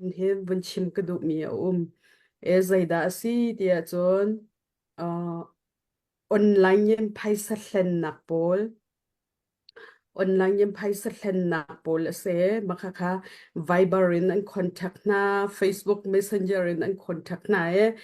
hmun hin vun chim ka duhmi a um. E zeidah a si tiah cun uh, online in phaisa hlennak pawl online in phaisa hlennak pawl a si. Mah khakha Viber in an contact hna, Facebook Messenger in an contact hna i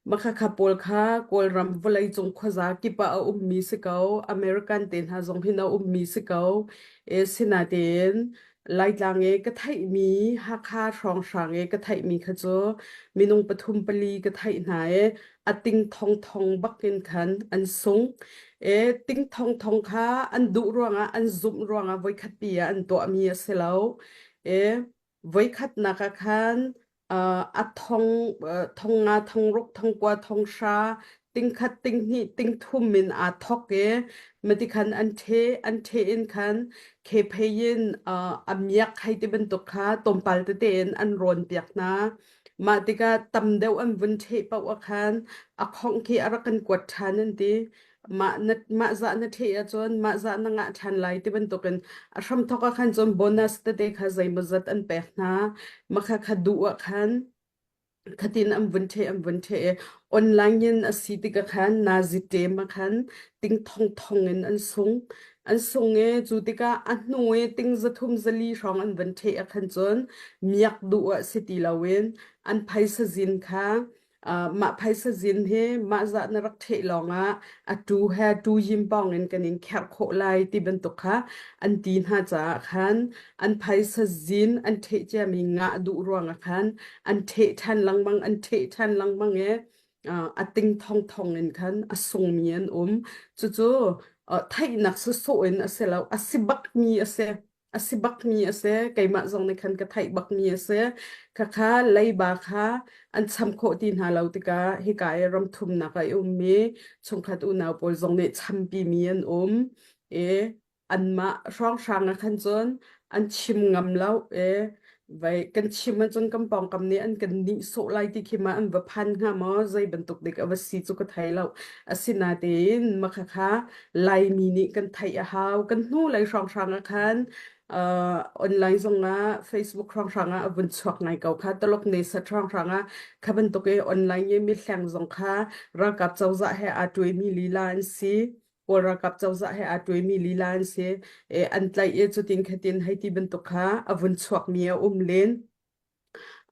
mah khakha pawl kha Kawlram vawleicung khuaza kip ah a ummi si ko, American te hna zong hin a ummi si ko. E sinatein Laitlang i ka theihmi Hakha hrawnghrang i ka theihmi kha cu minung pathum pali ka theih hna i a ting thongthong bakin khan an sung. E ting thongthong kha an duh ruangah an zumh ruangah voikhat pi ah an tuahmi a si lo. E voikhatnak ah khan a thong thong nga thong ruk thong kua thong hra tingkhat tinghnih tingthum in aa thok i mati khan an the an the in khan khephei in a miak hei ti bantuk kha tlawmpal tete in an rawn piak hna. Mah tikah tam deuh an vun ṭheh paoh ah khan a khongh khi a rak kan kuat ṭhan an ti. Mah na mah zah na ṭheh ahcun mah zah na ngah ṭhan lai ti bantukin a hramthawk ah khan cun bonus tete kha zeimawzat an pek hna. Mah kha kha duh ah khan khatin an vun ṭheh an vun ṭheh i online in a si tikah khan nazi ṭem ah khan ting thong thong in an sung. An sung i cu tikah a hnu i ting zathum zali hrawng an vun ṭheh ah khan cun miak duh ah si ti loin an phaisa zin kha Uh, mah phaisa zin hi mah zah na rak ṭheh lawngah a tu he tu yim pawng in kan in kherh khawh lai ti bantuk kha an ti hna caah khan an phaisa zin an ṭheh ciami ngah duh ruangah khan an ṭheh ṭhan lengmang an ṭheh ṭhan lengmang i uh, a ting thong thong in khan a sungmi an um. Cucu uh, theihnak sawsawh in a si lo, a si bakmi a si. A si bakmi a si. Keimah zong nih khan ka theih bakmi a si. Khakha leiba kha an cham khawh ti hna lo tikah hika i ramthumnak ah i ummi chungkhat unau pawl zong nih champimi an um i anmah hrawnghrang ah khan cun an chim ngam lo i vai kan chim ahcun kan pawngkam nih an kan nihsawh lai ti khi ma an va phan hnga maw zei bantuk dik a va si cu ka thei lo. Asinatein makhakha Laimi nih kan theih a hau. Kan hnulei hrawnghrang ah khan uh, online zongah Facebook hrawnghrang ah a vun chuak ngai ko kha. Taluk nesat hrawnghrang ah kha bantuk i online i mi hleng zong kha ralkap cozah he aa tuaimi lila an si. Kawl ralkap cozah he aa tuaimi lila an si. E, an tlaih i cutin khatin hei ti bantuk kha a vun chuakmi a um len.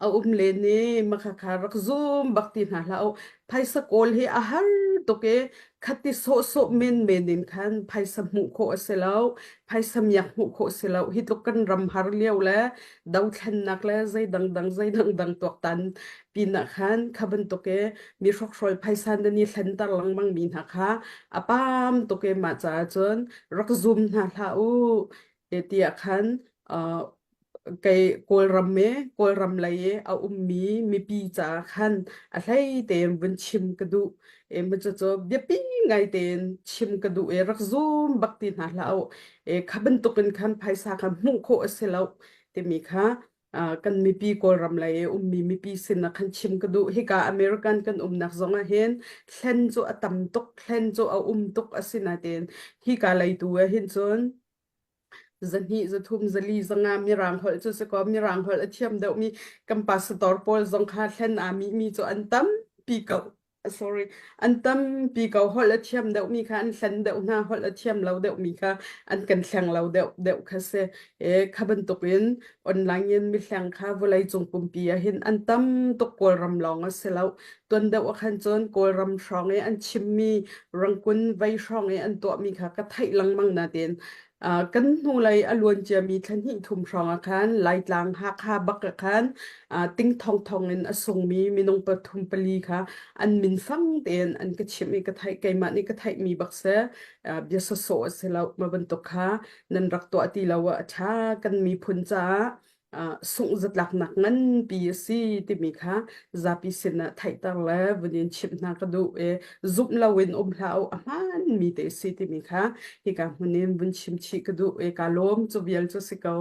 A um len i makhakha rak zum bak ti hna hlah u. Phaisa kawl hi a har tuk i khati sawhsawh menmen in khan phaisa hmuh khawh a si lo. Phaisa miak hmuh khawh a si lo. Hi tluk kan ram har lio le dothlennak le zei dangdang zei dangdang tuaktan pinah khan kha bantuk i mi hrokhrawl phaisa nan i hlenter lengmang mi hna kha a pam tuk i mah caah cun rak zum hna hlah u. Tiah khan uh, kei Kawlram i Kawlram lei i a ummi mipi caah khan a hlei tein vun chim ka duh. E ma cucu biapi ngai tein chim ka duh i rak zum bak ti hna hlah u. E kha bantukin khan phaisa kha hmuh khawh a si lo timi kha uh, kan mipi Kawlram lei i ummi mipi sin ah khan chim ka duh. Hika American kan umnak zong ah hin thlen cu a tam tuk, thlen cu a um tuk asinain hika lei tu ah hin cun zahnih, zathum, zali, zanga Mirang holh cu si kaw Mirang holh a thiam deuhmi kan pastor pawl zong kha hlen aa mihmi cu an tampi ko. Sorry, an tampi ko. Holh a thiam deuhmi kha an hlen deuh hna, holh a thiam lo deuhmi kha an kan hleng lo deuh deuh kha si. E, kha bantukin online in mihleng kha vawleicung pumpi ah hin an tam tuk Kawlram lawng a si lo. Tuan deuh ah khan cun Kawlram hrawng i an chimmi Rangkun vei hrawng i an tuahmi kha ka theih lengmang nain uh, kan hnulei a luan ciami thla hnih thum hrawng ah khan Laitlang Hakha bak ah khan uh, ting thong thong in a sungmi minung pathum pali kha an min fang tein an ka chimh i ka theih keimah nih ka theihmi bak si uh, bia sawsawh a si lo ma bantuk kha nan rak tuah ti lo ah a ṭha kan miphun caah uh, sungh zatlaknak nganpi a si timi kha zapi sinah theihter le vun in chimh hna ka duh i zumh loin um hlah u a hmaanmi te si timi kha hika hmun in vun chim chih ka duh i ka lawm cu vial cu si ko.